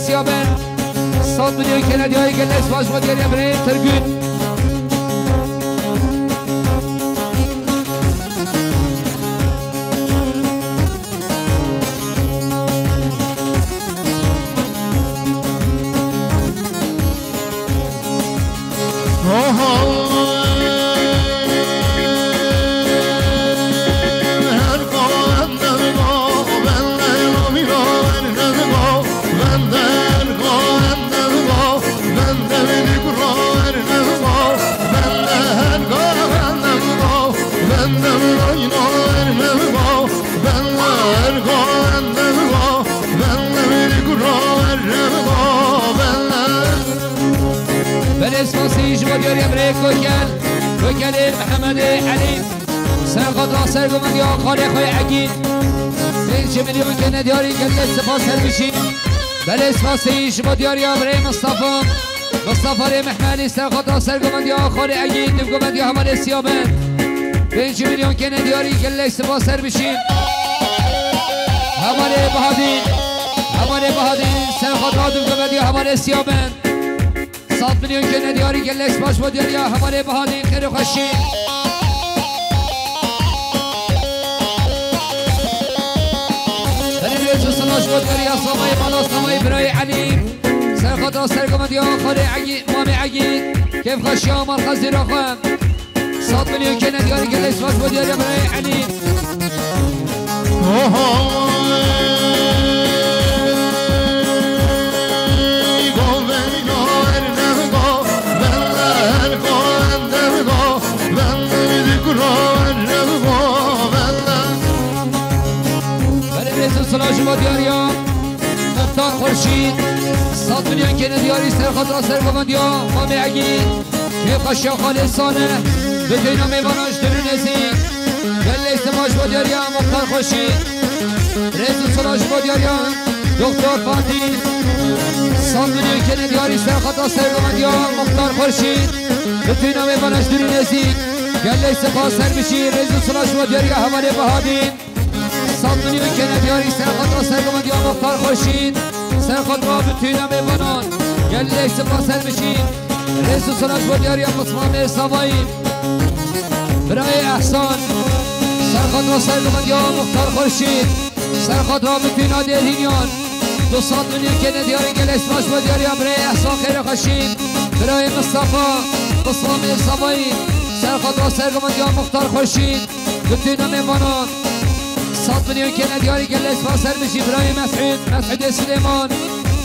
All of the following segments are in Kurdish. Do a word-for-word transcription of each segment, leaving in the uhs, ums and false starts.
Siyaben. Sed milyon kene diyarî, gelek spas bo diyariya birayê Turgut. Belê spasî ji bo diyariya birayê Kokel, Kokelê Mihemedê Elî. Ser xatra sergovendiya xalê xwe Egîd. Pênc milyon kene diyarî, gelek spas, ser bijî. Belê spasî ji bo diyariya birayê Mistefa. Mistefa rê Mihemedî, ser xatra sergovendiya xalê Egîd, divgovendiya hevalê Siyaben. Pênc milyon kene diyarî, gelek spas, ser bijî. Hevalê Bahadîn, hevalê Bahadîn, ser xatra divgovendiya hevalê Siyaben. Sed milyon kene diyarî, gelek spas bo diyariya hevalê Bahadîn, xêr û xweşî. Belê rêz û silav ji bo diyariya Samayê, mala Samayê birayê Elî. Ser xatra sergovendiya xalê Egîd, mamê Egîd. Kêfxweşiya malxezîra xwe. Sed milyon kene diyarî, gelek spas bo diyariya birayê Elî. Belê rêz û silav ji bo diyariya Muxtar Xurşîd. Sed milyon kene diyarî, ser xatra sergovendiya mamê Egîd. Kêfxweşiya xalê Salih, bi teyna mêvanan ji dûr û nêzîk. Gelek spas bo diyariya Muxtar Xurşîd. Rêz û silav ji bo diyariya Doktor Fatîh. Sed milyon kene diyarî, ser xatra sergovendiya Muxtar Xurşîd. Bi teyna mêvanan ji dûr û nêzîk. Gelek spas, ser bijî, rêz û silav ji bo diyariya hevalê Bahadîn. Sed milyon kene diyarî, ser xatra sergovendiya Muxtar Xurşîd. Ser xatra bi teyna mêvanan. Gelek spas, ser bijî. Rêz û silav ji bo diyariya Pismamê Savayî. Birayê Ehsan. Ser xatra sergovendiya Muxtar Xurşîd. Ser xatra bi teyna Dêrhîniyan. Du sed milyon kene diyarî, gelek spas ji bo diyariya birayê Ehsan, xêr û xweşî. Birayê Mistefa. Pismamê Savayî. Ser xatra sergovendiya Muxtar Xurşîd. Bi teyna mêvanan. Sed milyon kene diyarî, gelek spas, ser bijî birayê Mesûd, Mesûdê Silêman.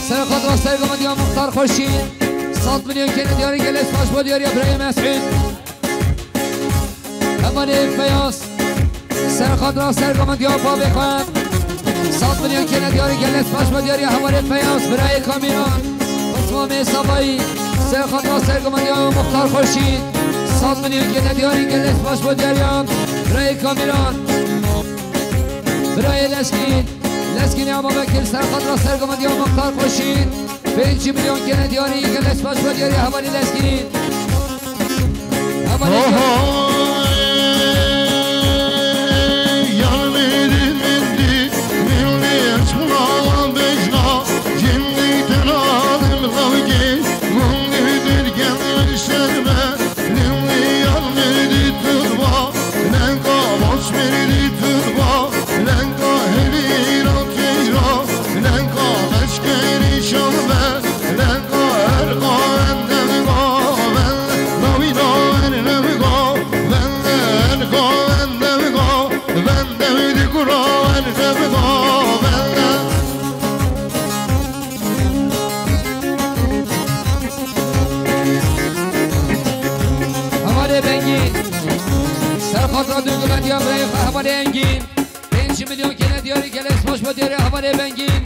Ser xatra sergovendiya Muxtar Xurşîd. Sed milyon kene diyarî, gelek spas ji bo diyariya birayê Mesûd. Hevalê Feyaz. Ser xatra sergovendiya bavê xwe. Sed milyon kene diyarî, gelek spas ji bo diyariya hevalê Feyaz, birayê Kamîran. Pismamê Savayî. Ser xatra sergovendiya Muxtar Xurşîd. Sed milyon kene diyarî, gelek spas ji bo diyariya birayê Kamîran. Birayê Leskîn, Leskînê Ababekir, ser xatra sergovendiya Muxtar Xurşîd. Pênc milyon kene diyarî, gelek spas ji bo diyariya hevalê Leskîn. Hevalê Leskîn. Hevalê Bengîn. Ser xatra dûrguvendiya birayê xwe hevalê Engîn. Pênc milyon kene diyarî, gelek spas bo diyarî hevalê Bengîn.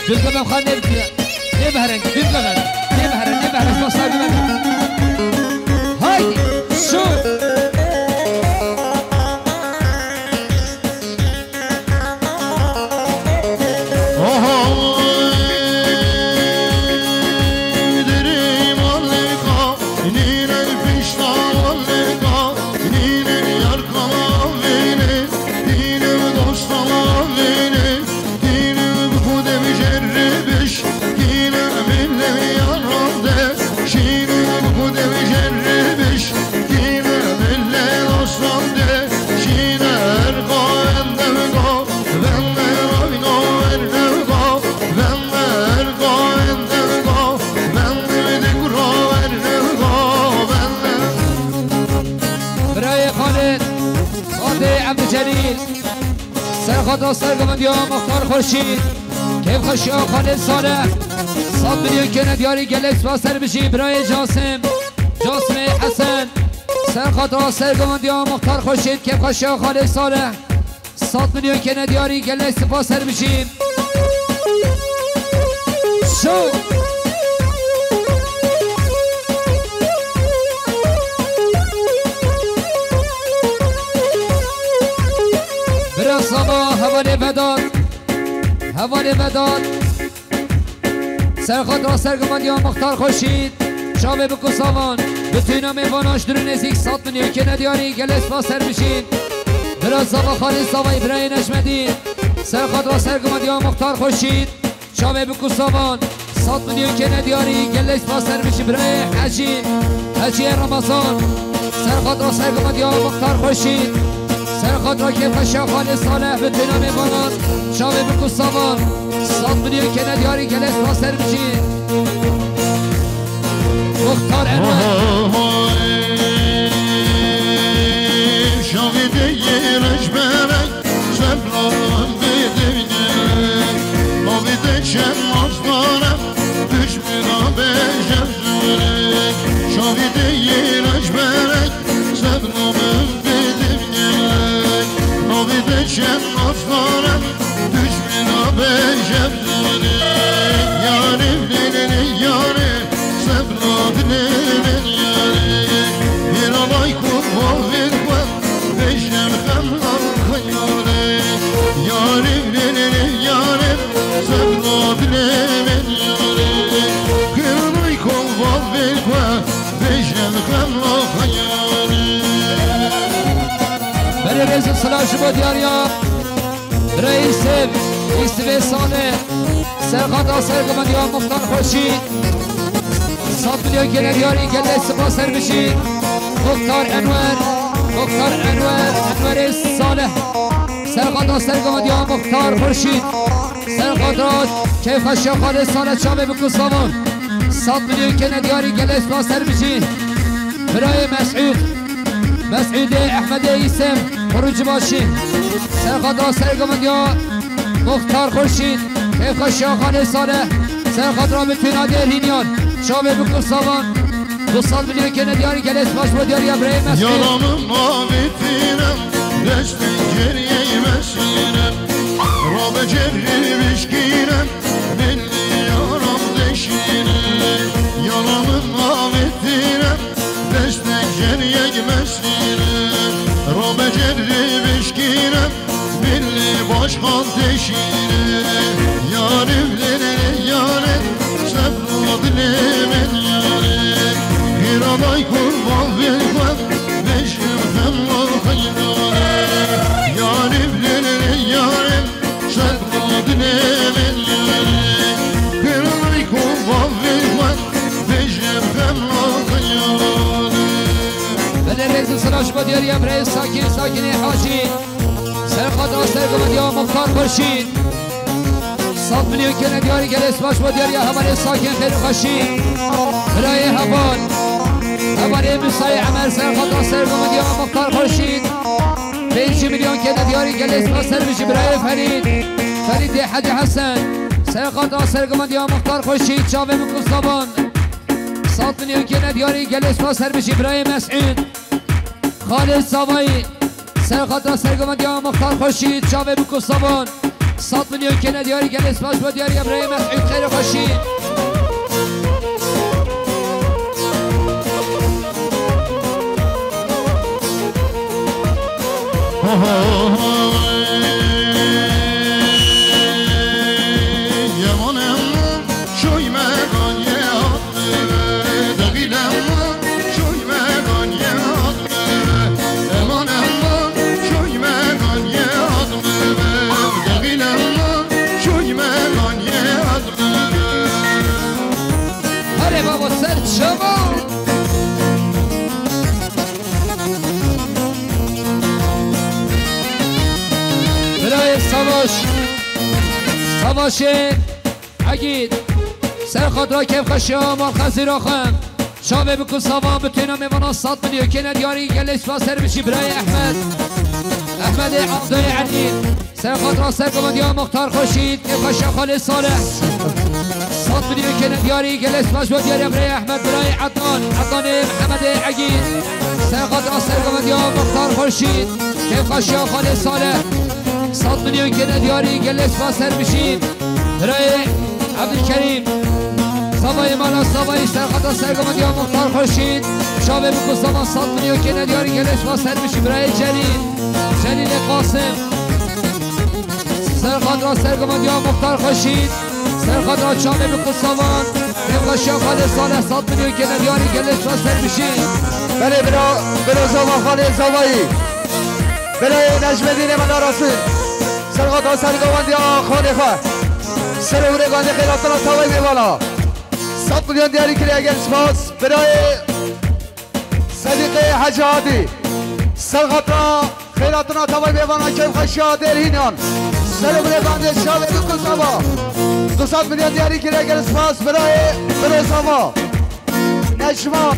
Dûrguven xwe nêb-, nêbiherin, dûrguven. Nêbiherin, nêbiherin, xwesta guven. Haydi, şû. Serxata sergovendiya Muxtar Xurşîd, kêfxweşiya Xalid Salih. Sed milyon kene diyarî, gelek spas, ser bijî birayê Casim, Casimê Hesen. Serxata sergovendiya Muxtar Xurşîd, kêfxweşiya Xalid Salih. Sed milyon kene diyarî, gelek spas, ser bijî. Şo. Bira Sava, hevalê Vedat. Hevalê Vedat. Serxata sergovendiya Muxtar Xurşîd. Çavê biku savan. Bi tîna mêvana ji dûr û nêzîk sed milyon kene diyarî, gelek spas, ser bijîn. Bira Sava, Xalid Savayî, birayê Necmedîn. Serxata sergovendiya Muxtar Xurşîd. Çavê biku savan, sed milyon kene diyarî, gelek spas, ser bijî birayê Hecî, Hecîyê Remezan. Serxata sergovendiya Muxtar Xurşîd, serxata kêfxweşiya Xalid Salih, bi tîna mêvanan. Çavê biku savan, sed milyon kene diyarî, gelek spas, ser bijî. Muxtar Enwer. Şavê de yê reşberek, Zebra bidivne, bavê de çem mafkare, duşmina bejevzure. Şavê de yê reşberek, zebra bidivne, bavê de çem mafkare, duşmina bejevzure. Yare lelele yare, Sebra dilê min yarê, hêra vay ku bavên xwe, vêşem xem xeyalê. Yarê lê lê lê yarê, sebra dilê min yarê, hêra vay ku bavên xwe, vêşem xem xeyalê. Berê rêz û silav ji bo diyariya Reîsê, Îsivê Salê, serxata sergovendiya Muxtar Xurşîd. Sed milyon kene diyarî, gelek spas, ser bijî. Muxtar Enwer, Muxtar Enwer, Enwerê Saleh. Serxata sergovendiya Muxtar Xurşîd. Serxata kêfxweşiya Xalê Saleh, çavê biku savan. Sed milyon kene diyarî, gelek spas, ser bijî. Birayê Mesûd. Mesûdê Ehmedê Îsem, Xurûcbaşî. Serxata sergovendiya Muxtar Xurşîd, kêfxweşiya Xalê Saleh. Serxata bi tîna Dêrhîniyan, çavê biku savan. Du sed milyon kene diyarî, gelek spas bo diyariya birayê Mesûd. Yaramın mavitine, destên geriyê mesîne. Rabe cerrî bişkîne, milli yaram deşîne. Yaramın mavitine, Destê ceriyek mesîne, ro be cerrî bişkîne, milli başkan teşîne. Yarê lê lê lê yarê, sebra dilê min yarê. Hêra day kurban vê xwe, vêşim xem xeyrane. Yarê lê lê lê yarê, Sedra dilê min yarê, pêray ku bavê xwe, vêjim xem xeyalê. Belê rêz û silav ji bo diyariya birayê Sakîn, Sakînê Hacî. Serxata sergovendiya Muxtar Xurşîd. Sed milyon kene diyarî, gelê spas ji bo diyariya hevalê Sakîn, xêr û xweşî. Birayê heval. Hevalê Musayê Emer, serxata sergovendiya Muxtar Xurşîd. Pêncî milyon kene diyarî, gelê spas ser bijî birayê Ferîd. Ferîdê Hecî Hesen. Serxata sergovendiya Muxtar Xurşîd, çavê min ku savan. Sed milyon kene diyarî, gelê spas ser bijî birayê Mesûd. Xalid Savayî. Serxata sergovendiya Muxtar Xurşîd, çavê min ku savan. Sed milyon kene diyarî, gelê spas bo diyariya birayê Mesûd, xêr û xweşî. Herê babo, ser çava. Birayê Savaş. Savaşê Egîd. Serxatra kêfxweşiya mal xezîra xwe. Çavê min ku savan, bi têna mêvana sed milyon kene diyarî, gelê spas ser bijî birayê Ehmed. Ehmedê Abdayê Elî. Serxatra sergovendiya Muxtar Xurşîd, kêfxweşiya Xalê Salih. Sed milyon kêne diyarî, gelê spas bo diyariya birayê Ehmed, birayê Ednan, Ednanê Mihemedê Egîn. Serxatra sergovendiya Muxtar Xurşîd, kêfxweşiya Xalê Salih. Sed milyon kêne diyarî, gelê spas ser bijîn. Birayê Ebdulkerîm, Zavayê mala Zavayî, serxatra sergovendiya Muxtar Xurşîd, çavê biko Zava, sed milyon kêne diyarî, gelê spas ser bijîn. Birayê Celîl, Celîlê Qasim, serxatra sergovendiya Muxtar Xurşîd, serxatra çavê biko Zava, kêfxweşiya Xalê Salih, sed milyon kêne diyarî, gelê spas ser bijîn. Belê bira, bira Zava, Xalê Zavayî. Birayê Necmedînê mala Resûl. Serxatra sergovendiya xalê xwe. Ser û binê gandê, xêr hatina tavayê mêvana. Sed milyon diyarî kiriye, gelê spas. Birayê Sedîqê Hecî Hadî. Serxatra xêr hatina tavayê mêvana, kêfxweşiya Dêrhînan. Ser û binê gandê, çavê biko Zava. Du sed milyon diyarî kiriye, gelê spas. Birayê, birê Zava. Necman.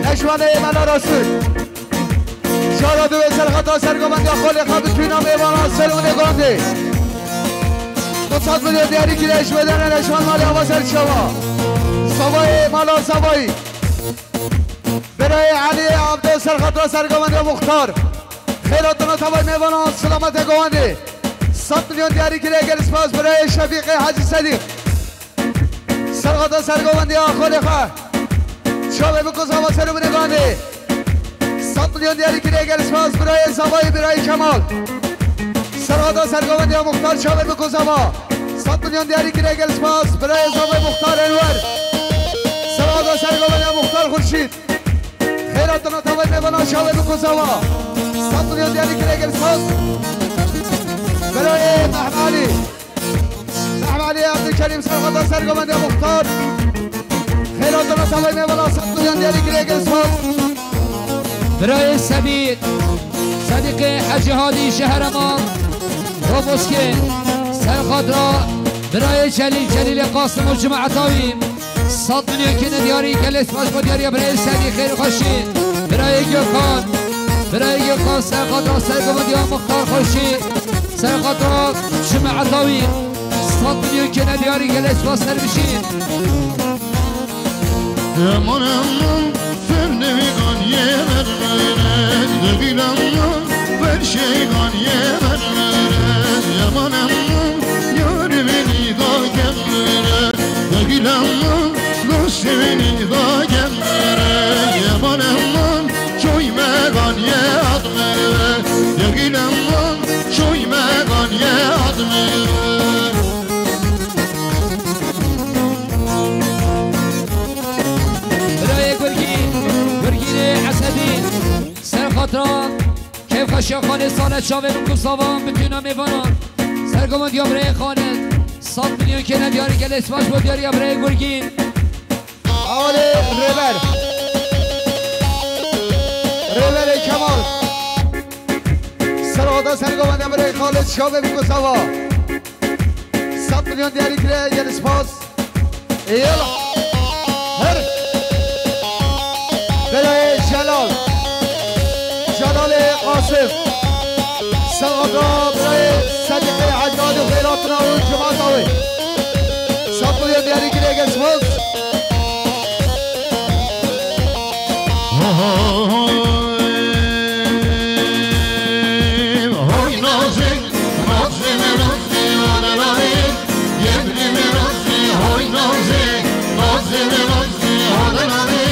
Necmanê mala Resûl. Cara duwê serxatra sergovendiya xalê xwe bi tûna mêvana ser û binê gandê. Du sed milyon diyarî kiriye, ji wê derê Necman malê ava ser çava. Zavayê mala Zavayî. Birayê Elî Abdê serxatra sergovendiya Muxtar. Xêr hatina tavayê mêvana, silametê govendê. Sed milyon diyarî kiriye, gelê spas. Birayê Şefîqê Hecî Sedîq. Serxatra sergovendiya xalê xwe. Çavê biko Zava, ser û binê gandê. Sed milyon diyarî kiriye, gelê spas. Birayê Zavayê, birayê Kemal. Serxatra sergovendiya Muxtar, çavê biko Zava. Sed milyon diyarî kiriye, gelê spas. Birayê Zavayê Muxtar Enwer. Serxatra sergovendiya Muxtar Xurşîd. Xêr hatina tavayê mêvana, çavê biko Zava. Sed milyon diyarî kiriye, gelê spas. Birayê Mehmet Alî. Mehmet Alî Ebdulkerîm, serxatra sergovendiya Muxtar. Xêr hatina tavayê mêvana, sed milyon diyarî kiriye, gelê spas. Birayê Sebît, Sedîqê Hecî Hadî ji herêma Roboskê, serxatra birayê Celîl, Celîlê Qasim û cemaeta wî. Sed milyon kêne diyarî, gelê spas bo diyariya birayê Sedî, xêr û xweşî. Birayê Gökhan, birayê Gökhan, serxatra sergovendiya Muxtar Xurşîd, serxatra cemaeta wî. Sed milyon kêne diyarî, gelê spas ser bijîn. Eman, eman, fernê wî ganiyê mermere, degîl eman, ferşê ganiyê mermere, eman, eman, yarê wî nîda kemere, degîl eman, dostê wî nîda kemere, eman, eman, çoy me ganiyê admere, degîl eman, çoy me ganiyê admere. Birayê Gurgîn, Gurgînê Esedî, serxatra kêfxweşiya Xalê Salih, çavê biko Zava, bi tûna mêvanan. Sergovendiya birayê Xalid, sed milyon kêne diyarî, gelê spas bo diyariya birayê Gurgîn. Awalê Rêber. Rêberê Kemal. Serxatra sergovendiya birayê Xalid, çavê biko Zava. Sed milyon diyarî kiriye, gelê spas. Yela. Her. Birayê Celal. Celalê Qasim. Serxatra birayê Sedîqê Hecî Hadî, xêr hatina û cemaeta wê. Sed milyon diyarî kiriye, gelê spas. Hoy, hoy, hoy, nazê. Nazê me nazê, hade navê, yevrî me nazê, hoy nazê, nazê me nazê, hade navê,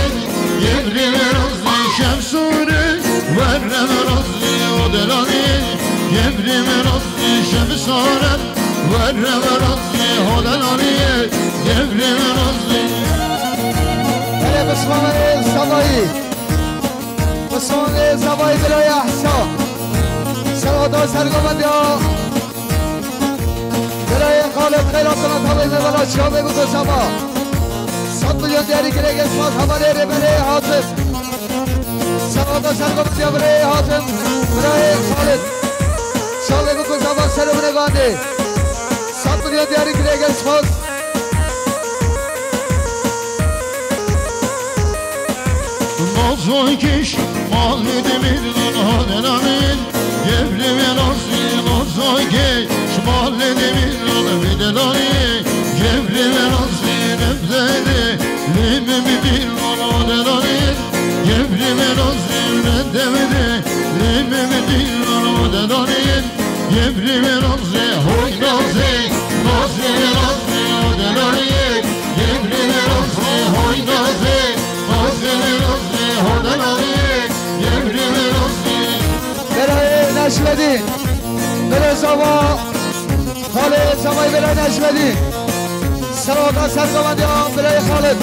yevrî me nazê, şemsore, werre me nazê, hade navê, yevrî me nazê, şemsore, werre me nazê, hade navê, yevrî me nazê. Hele bismamê Zavayî. Bismamê Zavayî birayê Ehsa. Serxatra sergovendiya Birayê Xalid, xêr hatina tavê me, bela çavê biko Zava. Sed milyon diyarî kiriye, gelê spas, hevalê Rêberê Hazim. Serxatra sergovendiya birayê Hazim, birayê Xalid. Çavê biko Zava, ser û binê gandê. Sed milyon diyarî kiriye, gelê spas. Nazo kiş, malê demir, hade navê, yevrî me nazê, nazo Geç malini bir al bir de dani, gevri ve razı nebzeli, limi bir al o de dani, gevri ve razı ne devri, limi bir al o de dani, gevri ve razı, hoy razı, razı ve razı, o de dani, gevri ve razı, hoy razı, razı ve razı, o de dani, gevri ve razı. Berayê Neşvedî. Berê Zava. Xalê Zavayê Berê Neşvedî. Serota sergovendiya Berê Xalid.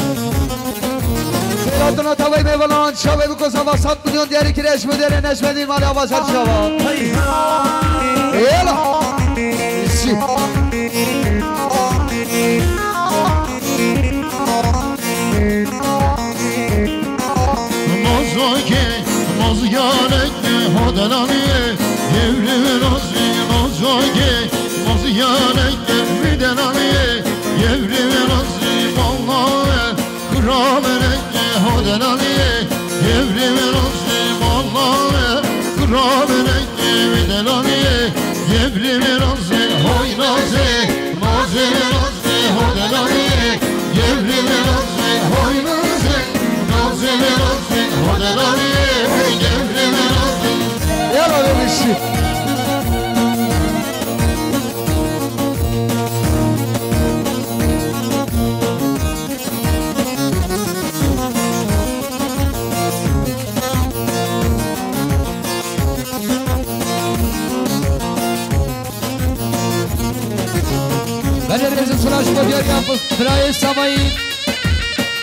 Xêratina tavayê mêvanan, çavê biko Zava sed milyon diyarî kire, eşmedere Neşvedî, malê ava ser çava. Êla. Şî. Nozokê, nozyanekê, hodelaniye, gevri ve nazî, nozokê, nozyanekê, videlaniye, gevri ve nazî, vallahi, kurabenekê, hodelaniye, gevri ve nazî, vallahi, kurabenekê, videlaniye, gevri ve nazî, hoy nazî, nazî ve nazî. Yala bebişi. Belediye Suraş Bodiyer yapıp Birayê Savayî,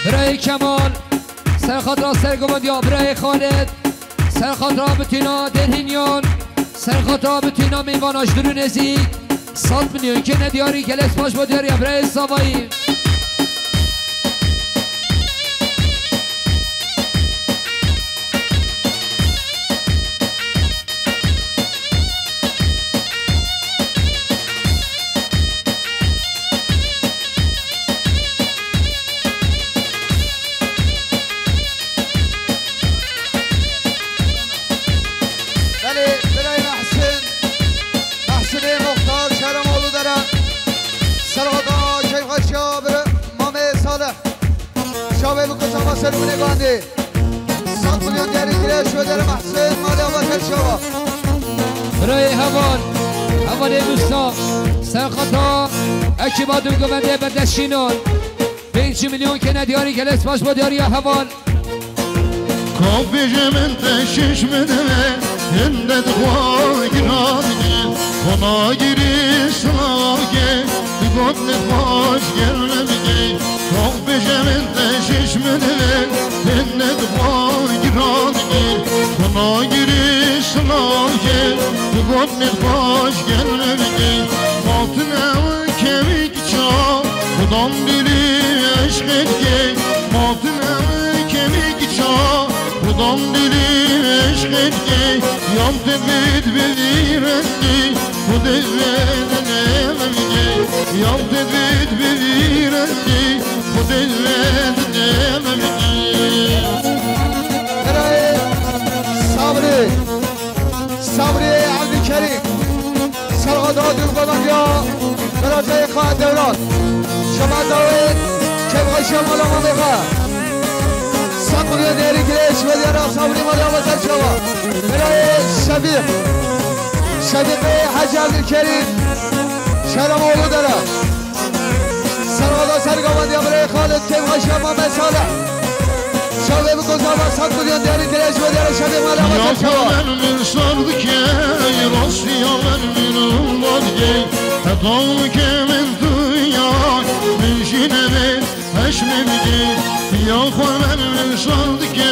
Birayê Kemal, serxatra sergovendiya Birayê Xalid, serxatra bitîna Derhînyan, serxatra bitîna mêvana ji dûr û nêzîk, sed milyon kene diyarî, gelek spas bo diyariya Birayê Savayî. Belê, birayê Mehsin, Mehsinê Muxtar, Şehremoğlu Dere, Serhada, Keyfxeşiya, bir Mamê Salih. Şavê bi kuzama ser û binê bandê. Sed milyon diyarî kire, şuedere Mehsin, malê ava ser şava. Birayê heval, hevalê Musa, serxata, ekiba dû govendê berdestşînan. Pênc milyon kene diyarî, gelek spas bo diyariya heval. Ka bêje min te şiş min ve, hinde dixwa giran dikî. Xona girî silavke, digot ne xweş gel bikî. Ka bêje min te şiş min ve, hinde dixwa giran dikî. Xona girî silavke, digot ne xweş gel bikî. Fatin ew kevî Çaw, xudam dilî eşqê dikê, matin ew kemî çaw, xudam dilî eşqê dikê, yan te bid bivîrendî, xudê vedine memgê, yan te bid bivîrendî, xudê vedine memgê. Birayê Sabrî, Sabrî Evdîkerîm. Serhada dû govend ya Beratayê xwe Dewran. Şema dawêt kevxeşiya mala mamê xwe. Sed milyon diyarî kire, şima diyara Sabrî mala xwe ser çava. Birayê Şefîq. Şefîqê Hecî Evdîkerîm. Şehremoğlu Dere. Serhada sergovendiya birayê Xalid, kevxeşiya Mamê Salih. Şavê bi kuzama sed milyon diyarî kire, ji bo diyara şevê mala xwe ser çawa. Ya xwe min min sar dike, rastiya min min umba dike. Heta ke min tu ya, min jî nebe, eş me bike. Ya xwe min min sar dike,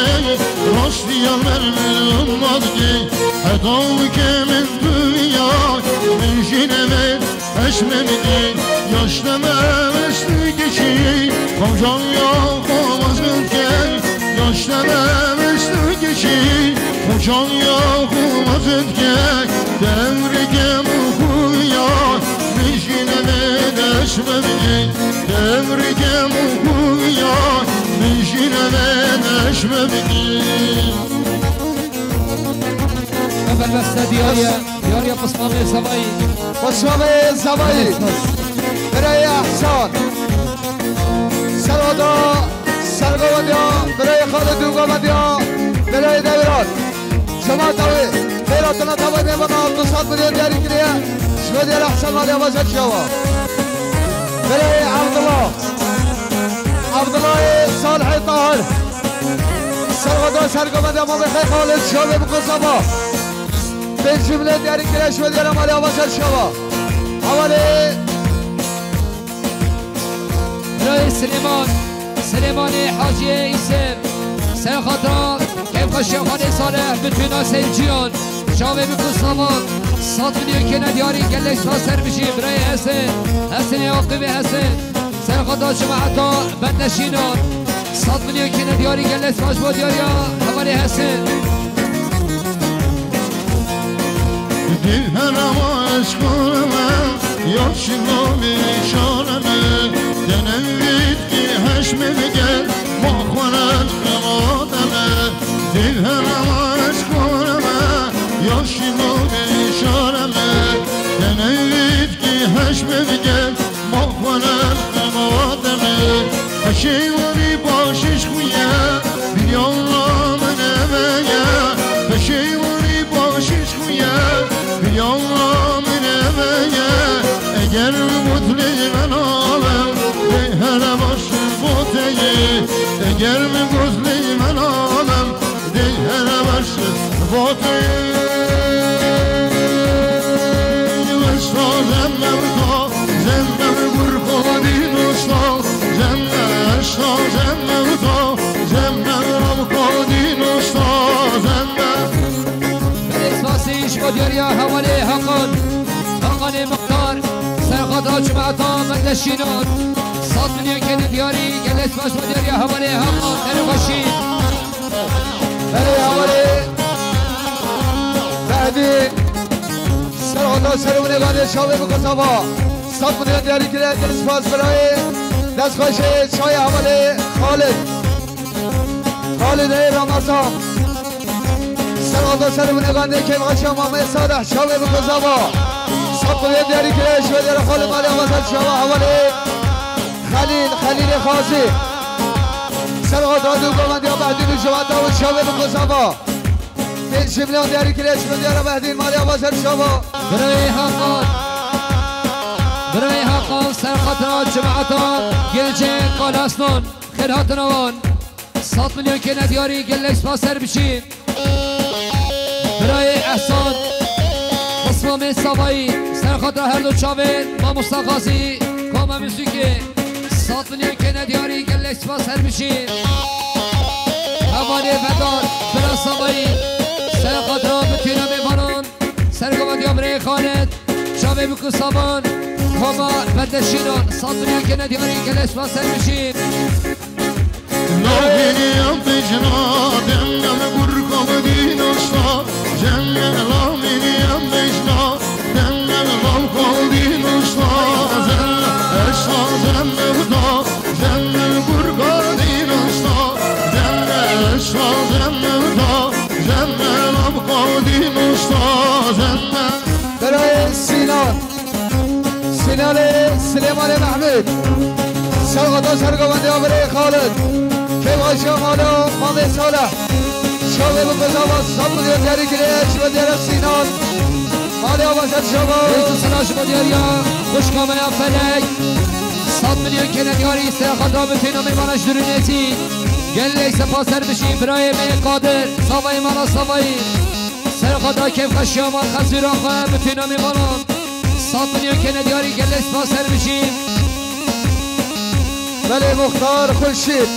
rastiya min min umba dike. Heta ke min tu ya, min jî nebe, Eşmemidî, yaşleme mestikeşî, xamcan ya xamaz gülke, yaşleme mestikeşî, xamcan ya xamaz gülke, devrike muxuya, mijine me deşmemidî, devrike muxuya, mijine me deşmemidî. Efendim, Beste diyariye, diyariye pismamê Zevayî. Pismamê Zevayî. Birayê Ehsan. Serhada sergovendiya, birayê Xalid û govendiya, birayê Dewran. Şema tawê, xêra tuna tawê mêvana, du sed milyon diyarî kiriye. Ji bo diyara Ehsan malê Abaşer Şeva. Birayê Abdullah. Abdullahê Salihê Tahir. Serhada sergovendiya Mamê Xey Xalid, şovê bi kusaba. Pênc milyon diyarî kiriye, ji bo diyara malê Abaşer Şeva. Hevalê Birayê Silêman, Silêmanê Haciyê Îsem, ser xatira kêfxweşiya Xalê Salih, bi tûna Seyf Ciyan, çavê bi kusavan, sed milyon kêne diyarî, gelek spas ser bijî, birayê Hesen, Hesenê Aqibê Hesen, ser xatira cemaeta Bendeşînan, sed milyon kêne diyarî, gelek spas bo diyariya hevalê Hesen. Dil herama eşkole me, ya şirovî şare me, denevît ki heşme bigel, ma xwere xemade me. Dil herama eşkole me, ya şirovî şare me, denevît ki heşme bigel, ma xwere xemade me. Peşêwarî baş ji xwe ye, bîrya min eve ye. Peşêwarî baş ji xwe ye, bîrya min eve ye. Eger min got lê me nabem, lê here baş bo te ye. Eger min got lê me nabem, Dil here baş bo te. Westa zemme wita, zemme gur xodîn usta, zemme esta zemme wita, zemme rav xodîn usta, zemme. Belê spasî ji bo diyariya hevalê Hakan, Hakanê Muxtar, ser xatira cemaeta Bendeşînan, sed milyon kêne diyarî, gelek spas bo diyariya hevalê Hakan, tenê xweşî. Belê hevalê Behdî. Serhada serûnê gandê çavê bi kusava. Sed milyon diyarî kiriye, gelek spas birayê. Dest xweşê çayê hevalê Xalid. Xalid ê Ramazan. Serhada serûnê gandê kêfxweşiya Mamê Salih çavê bi kusava. Sed milyon diyarî kiriye, ji bo diyara Xalid malê Ramazan çava hevalê. Xelîl, Xelîlê Xazî. Serhada du govendiya Behdîn û civata û çavê bi kusava. Pênc milyon diyarî kiriye, çi diyara Behdîn malê Abaşer Şeva. Birayê Hakan. Birayê Hakan, ser xatira cemaeta Gelcê Kalasnan. Xêr hatin wan. Sed milyon kêne diyarî, gelek spas ser biçî. Birayê Ehsan, Xismamê Savayî, ser xatira her du çavên Mamosta Xazî, Koma Muzîkê, sed milyon kêne diyarî, gelek spas her bijî. Hevalê Vedar, bira Savayî, ser xatira bitîna mêvanan, sergovendiya birayê Xalid, çavê bi kusavan, Koma Bendeşînan, sed milyon kêne diyarî, gelek spas her bijî. Lavîniya bejna, deme li gurka Medîn usta, zemme lavîniya bejna, deme li lavka Dîn usta, zemme eşqa, zemme wita, zemme li gurka Dîn usta, zemme eşqa, zemme wita, zemme lavka Dîn usta, zemme. Birayê Sînan. Sinanê Silêmanê Mehmûd. Serxata sergovendiya birê Xalid. Kêvaşa mala Mamê Salih. Şavê bi kozava sed milyon diyarî kiriye, ji bo diyara Sînan. Malê Abaşer şava. Rêz û sila ji bo diyariya xwişka me ya Felek. Sed milyon kêne diyarî, serxata bi têna mêvana ji durûnetî. Gelek spas ser bijî, birayê me Qadir. Savayî mala Savayî. Serxata kêfxweşiya mal xezûra xwe bi têna mêvanan. Sed milyon kêne diyarî, gelek spas ser bijî. Belê Muxtar Xurşîd.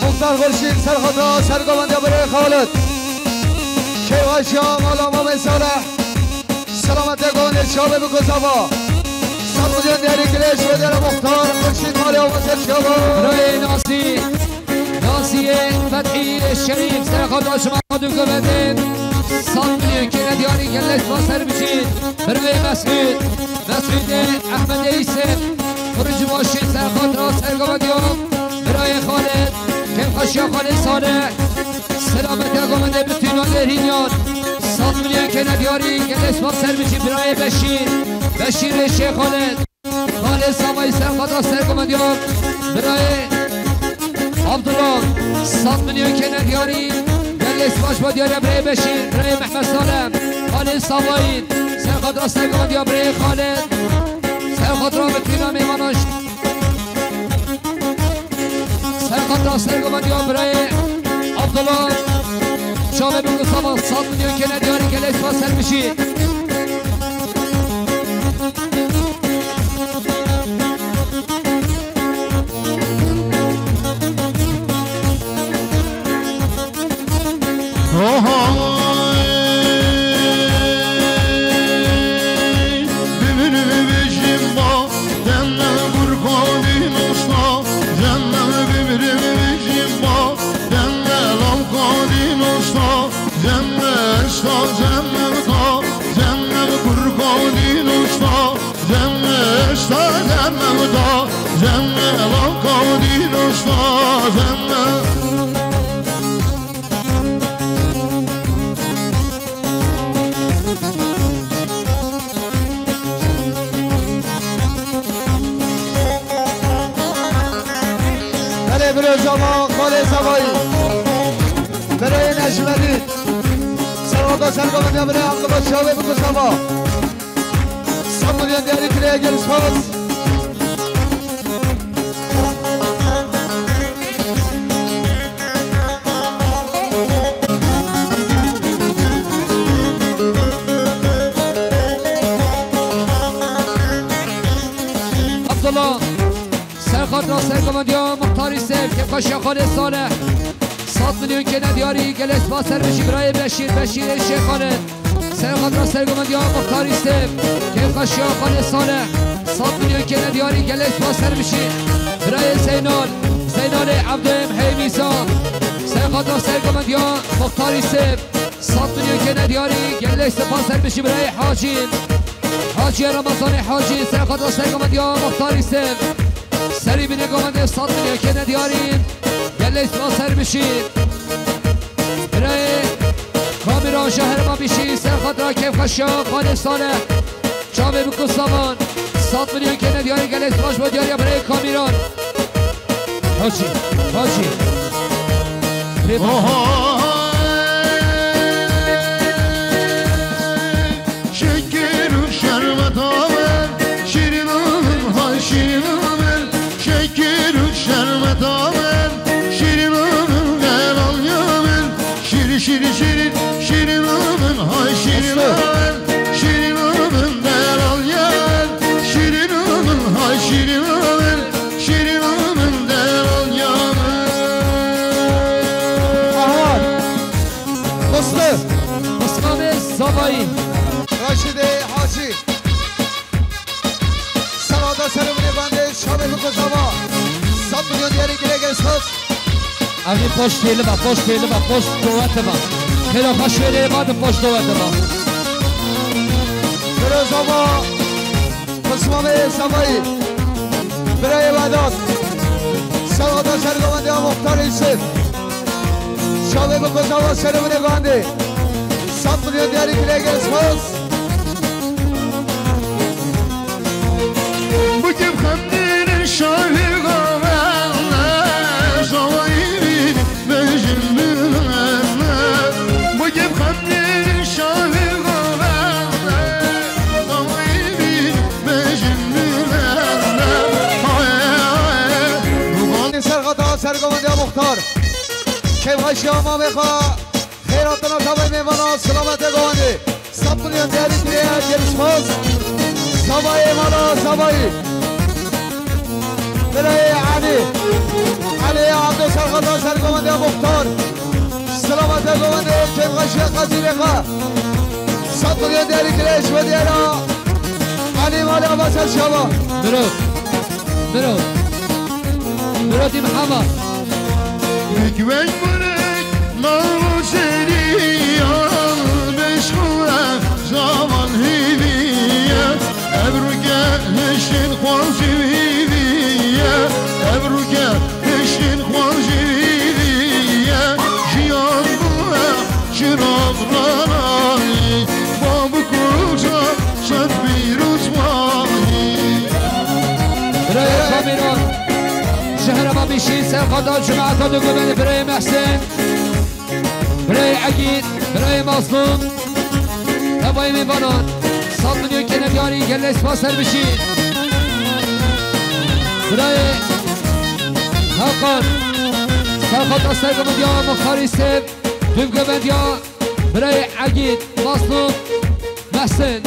Muxtar Xurşîd, serxata sergovendiya birê Xalid. Kêfxweşiya mala Mamê Salih. Selametê gonê çavê bi kozava. Sed milyon diyarî kiriye, ji bo diyara Muxtar Xurşîd malê Abaşer şava. Birayê Nasî. Nasiyê Fethî Şerîf, serxata şima du govendên. Sed milyon kêne diyarî, gelek spas ser bijî. Birayê Mesûd, Mesûdê Ehmedê Îsem. Xurûcî başî serxata sergovendiya. Birayê Xalid, kêfxweşiya Xalê Salih. Selamete govendê bitîna Lêrînyan. Kene diyarî, gelê spas ser bijî birayê Beşîr. Beşîrê Şêx Xalid. Xalid Savayî ser xatra sergovendiya birayê Abdullah. Sed milyon kene diyarî. Gelê spas ba diyariya birayê Beşîr, birayê Mehmet Salih. Xalid Savayî ser xatra sergovendiya birayê Xalid. Ser xatra bitîna mêvanan. Ser xatra sergovendiya birayê Abdullah. Çavê bû ku sava sed milyon kene diyarî, gelê spas ser bijî. Ohay, bimrim bijim ba, deme Gurxanîn usta, deme bimrim bijim ba, deme Lavxanîn usta, deme esta, deme ta, deme Gurxanîn usta, deme esta, deme ta, deme Lavxanîn usta, deme. Belê biro zava, xalê zavayî. Birayê Necmedîn. Serwata sergovendiya birayê Abdullah çavê biko zava. Sed milyon diyarî kireye gel spas. Abdullah, ser xatra sergovendiya Muxtarî Sev, kêfxweşiya Xalê Salih. Sed milyon kene diyarî, gelê spas ser bijî birayê Beşîr, Beşîrê Şêx Xalid. Ser xatra sergovendiya Muxtarî Sev, kêfxweşiya Xalê Salih. Sed milyon kene diyarî, gelê spas ser bijî. Birayê Zeynal, Zeynalê Evdem Heyvîsa. Ser xatra sergovendiya Muxtarî Sev. Sed milyon kene diyarî, gelê spas ser bijî birayê Hacî. Hacî Ramazanê Hacî, ser xatra sergovendiya Muxtarî Sev. Serî bîne govendê sed milyon kene diyarî. Gelê spas ser bijî. Birayê Kamîran ji herêma Bîşî, ser xatra kêfxweşiya Xalê Salih. Çavê biko savan. Sed milyon kene diyarî, gelê spas bo diyariya birayê Kamîran. Hacî, Hacî. Oha. Şekir û şerbeta min, şîrîna min, hay şîrîna min. Şekir û şerbeta min, şîrîna min, delaliya min. Şîrî, şîrî, şîrî, şîrîna min, hay şîrîna min. Şîrîna min, delaliya min. Şîrîna min, hay şîrîna min. Şîrîna min, delaliya min. Ahmet. Mıslı. Mıskanê Zavayî. Raşidê Hacî. Serada serê min ê bandê, çavê min ku zava. Sed milyon diyarî girê gel spas. Evî poş têli be, poş têli be, poş dowete be. Xêra xwe şêrê badin poş dowete be. Biro zava. Qismamê Zavayî. Birayê Vedat. Serada sergovendiya Muxtar Yusuf. Çavê min ku zava serê min ê bandê. Sed milyon diyarî girê gel spas. Bu kim xemdînin şahî gavene, zavayî bîn bejin bimene. Bu kim xemdînin şahî gavene, zavayî bîn bejin bimene. Haye, haye, bu gal- Ser xata sergovendiya Muxtar. Kêfxweşiya mamê xwe. Xêr hatina çavê mêvana, silametê govendê. Sed milyon diyarî kireye, gelî spas. Zavayê mala, zavayî. Birayê Elî. Elî Abdo serxata sergovendiya Muxtar. Silametê govendê, kêfxweşiya qezîlê xwe. Sed milyon diyarî kireye, ji we diyara. Elî mala, ava ser şava. Biro. Biro. Biro dî Mihema. Bik wek burek nav serî ya, beşxwe zaman hêviye. Ebruke hiştin xwan jî hêviye. Ebruke hiştin xwan jî hêviye. Jiyan bûye şirab ranayî. Şî serxata cemaeta Dûgomendê birayê Mehsen, birayê Egîd, birayê Mazlûm, tevayê mêvanan, sed milyon kene diyarî, gelek spas, ser bijî. Birayê Hakan, serxata sergovendiya Muxtarî Sêv, dûvgovendiya birayê Egîd, Mazlûm, Mehsen,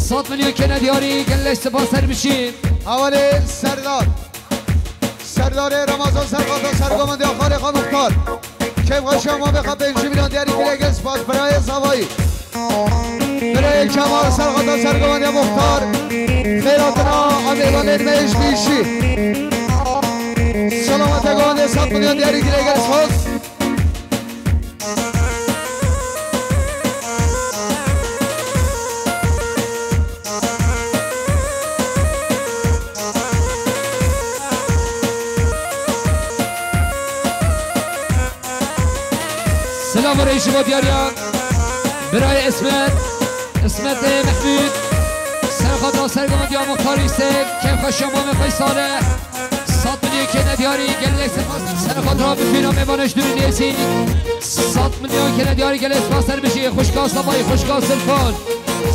sed milyon kene diyarî, gelek spas, ser bijî. Hevalê Serdar. Serdarê Ramazan serxata sergovendiya xalê xwe Muxtar. Keyf xwe şema bê xwe pêncî milyon diyarî kiriye, gelek spas birayê Zavayî. Birayê Kemal serxata sergovendiya Muxtar. Xeyratina em mêvanên me ji bîşî. Selamete govendê sed milyon diyarî kiriye, gelek spas. Silav û rêz ji bo diyariya birayê Ismet, Ismetê Mehmûd, serxata sergovendiya Muxtarî Sêv, keyf xwe şema me Xwey Salih. Sed milyon kene diyarî, gelek spas. Serxata bifîna mêvanê ji dûrî nêzî. Sed milyon kene diyarî, gelek spas, ser bijî. Xwişka Savayî, xwişka Zilfan.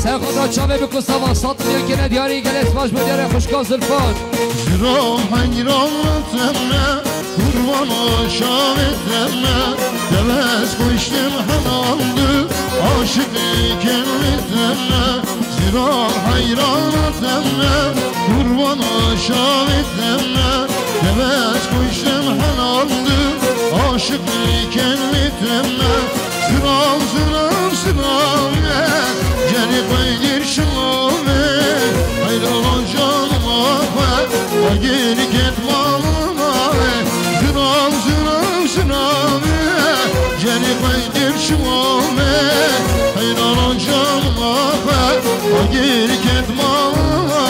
Serxata çavê biko Sava, sed milyon kene diyarî, gelek spas bo diyarê xwişka Zilfan. Jiro heyran teme, kurban o şavê teme, devez kuştim henan du, aşık kendime. Zira heyran teme, kurban şavê teme, devez kuştim henan du, aşık kendime. Sınav, sınav, sınav, cenî peygir şinavê, heyran canıma xwe, agir ket malıma, sınav, sınav, sınav, cenî peygir şinavê, heyran canıma xwe, agir ket malıma.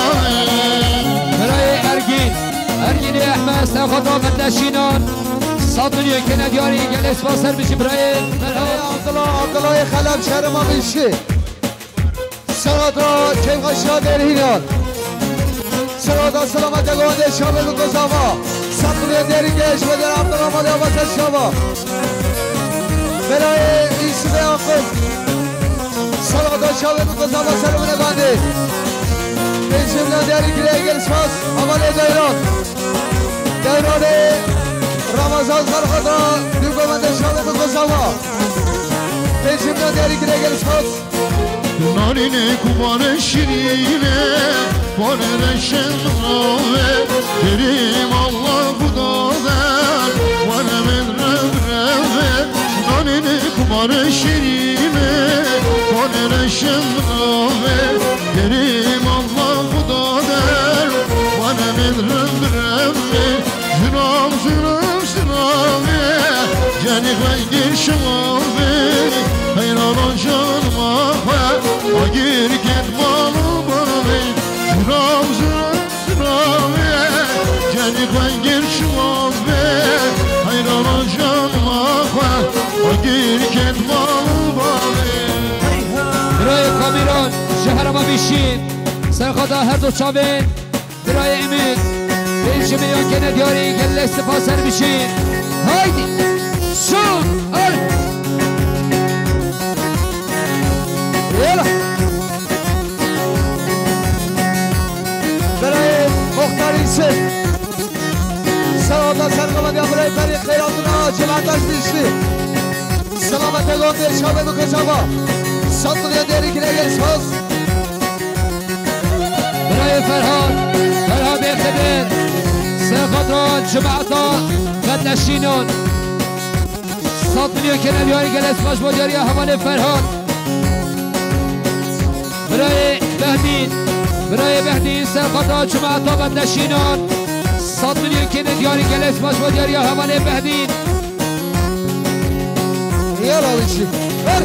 Birayê Ergîn, Ergînê Ehmed, serxata bende şînan, sed milyon kene diyarî, gelek spas, ser bijî birayê. Birayê Abdullah, Abdullahê Xelef şerima bîşî. Serxata keyfxweşiya derhînan. Serxata selamete govendê şavê bi kozava. Sed milyon derî geş ve der Abdullah Mali Abbas şava. Belayê Yusufê Yaqub. Serxata şavê bi kozava ser bine gandê. Pêncî milyon derî girê gel spas. Amalê Dayran. Dayranê Ramazan serxata dû govendê şavê bi kozava. Pêncî milyon derî girê gel spas. Narînê ku bare şirîne, bare reşen rave, kerim Allah xudader, bare min rev reve. Narînê ku bare şirîne, bare reşen rave, kerim Allah xudader, bare min rev reve. Zirav, zirav, zirav, cenî xwe gir şilavê, heyranan canima xwe, agir ket mal û bavê. Zirav, zirav, zirav, cenî xwe gir şilavê, heyranan canima xwe, agir ket mal û bavê. Birayê Kamîran ji herêma Bîşîn, serxata her du çavên. Birayê Emîn, pêncî milyon kene diyarî, gelek spas, ser bijî. Haydi. Şûn. Al. Yala. Birayê Muxtar Yusuf. Sağda serkama diya birayê Ferî Xeyratuna, cemaat aş bişti. Selamete gonde şabe bi kozava. Sat milyon deri kire gel saz. Birayê Ferhat, Ferhatê Xidir, serxata cemaeta Bedleşînan. Sed milyon kene diyarî, gelek spas bo diyariya hevalê Ferhat. Birayê Behdîn, birayê Behdîn, serxata cemaeta Bedleşînan. Sed milyon kene diyarî, gelek spas bo diyariya hevalê Behdîn. Yala wî çi? Her.